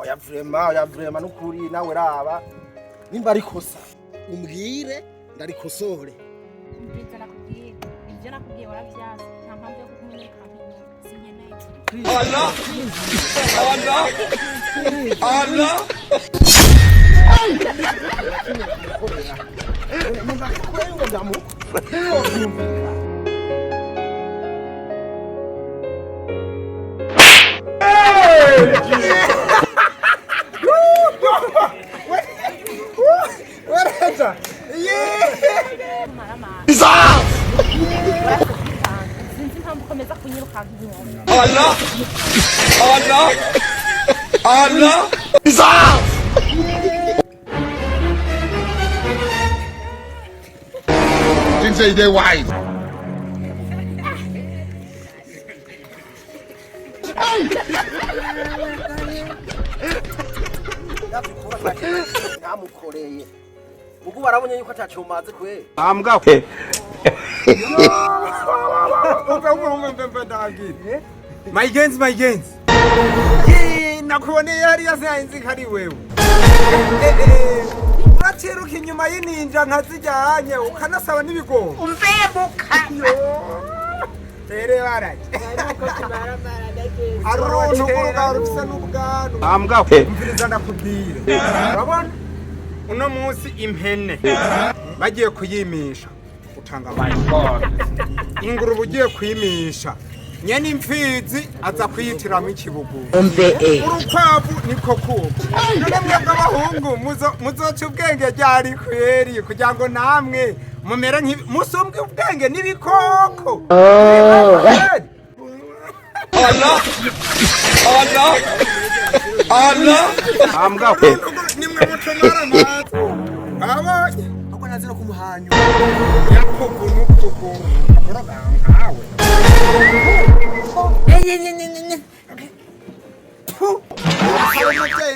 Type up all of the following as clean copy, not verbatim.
Oya vraiment, oya vraiment, nukuri nawe raba nimba ari kosa umbwire ndarikosore. Umviriza, nakubwiye ibyo nakubwiye warabyanze, nta mpamvu yo kukumenyeka nk'inyuma sinkeneye. Allah! Allah! Allah! Nimba kwengo ndamu. Wereta. Maramara sinzi impamvu ukomeza kunyirukanka inyuma. Allah! Allah! Allah! Things say they wise. Ntamukoreye mugu barabonye yuko ataco maze kwe. Umve, umve, umve, umve, ndababwira. My gens, my gens. Yee, nakuboneye hariya sinzi ko ari wewe. Uraciruka inyuma y'ininja nkazijyanye ukanasaba n'ibigomba. Umvebuka. Tere baraje. Hari uruntu rw'urugabo rufise n'ubwanwa. Umviriza ndakubwire. Urabona? Uno munsi impene bagiye kuyimisha utanga amahirwe, ingurube ugiye kuyimisha nyene imfizi aza kuyitiramwo ikibuguru, urukwavu niko kuko. None mwebwe abahungu muzoca ubwenge ryari kweri kugira ngo namwe mumere nk'ibi musumbwe ubwenge n'ibikoko? Allah! Allah! Allah! Nimwe mutumara amazi abonye. Ahubwo nazi no kumuhanyura. Yakuguru n'ukuguru akora nkawe. Umubyeyi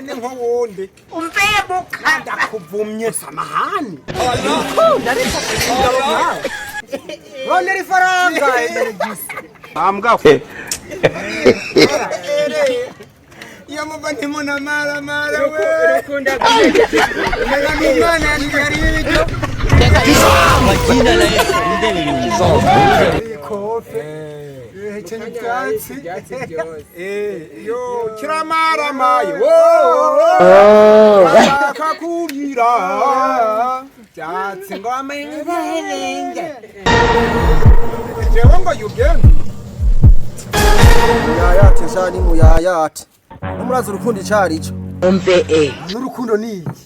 ni nk'uwundi umvebuka ndakuvumye samahani. Allah! Rondera ifaranga iyo muva ntimunamaramara we umenya n'Imana yari ibiryo ikofe hekenya ibyatsi yo kiramaramaye kakubwira byatsi ngo amenye jewe ngo yugende. Muyayate sha, ni muyayate no murazi urukundo icarico. N'urukundo ni iki?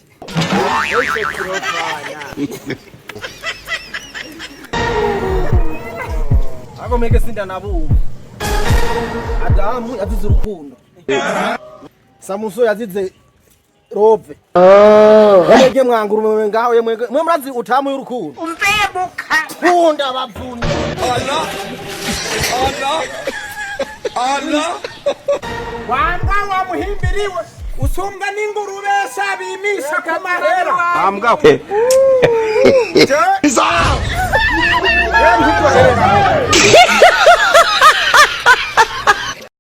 Ako mwege sinda nabumva. Adamu yazize urukundo, Samuso yazize love. Mwege mwangura ngaho ye mwege mwe murazi utamu y'urukundo umvebuka kunda bavunye. Allah! Allah! Allah! Wambwa wamuhimbiriwe usumbwa n'ingurube sabimisha ku mahera. Je ntitwoherera.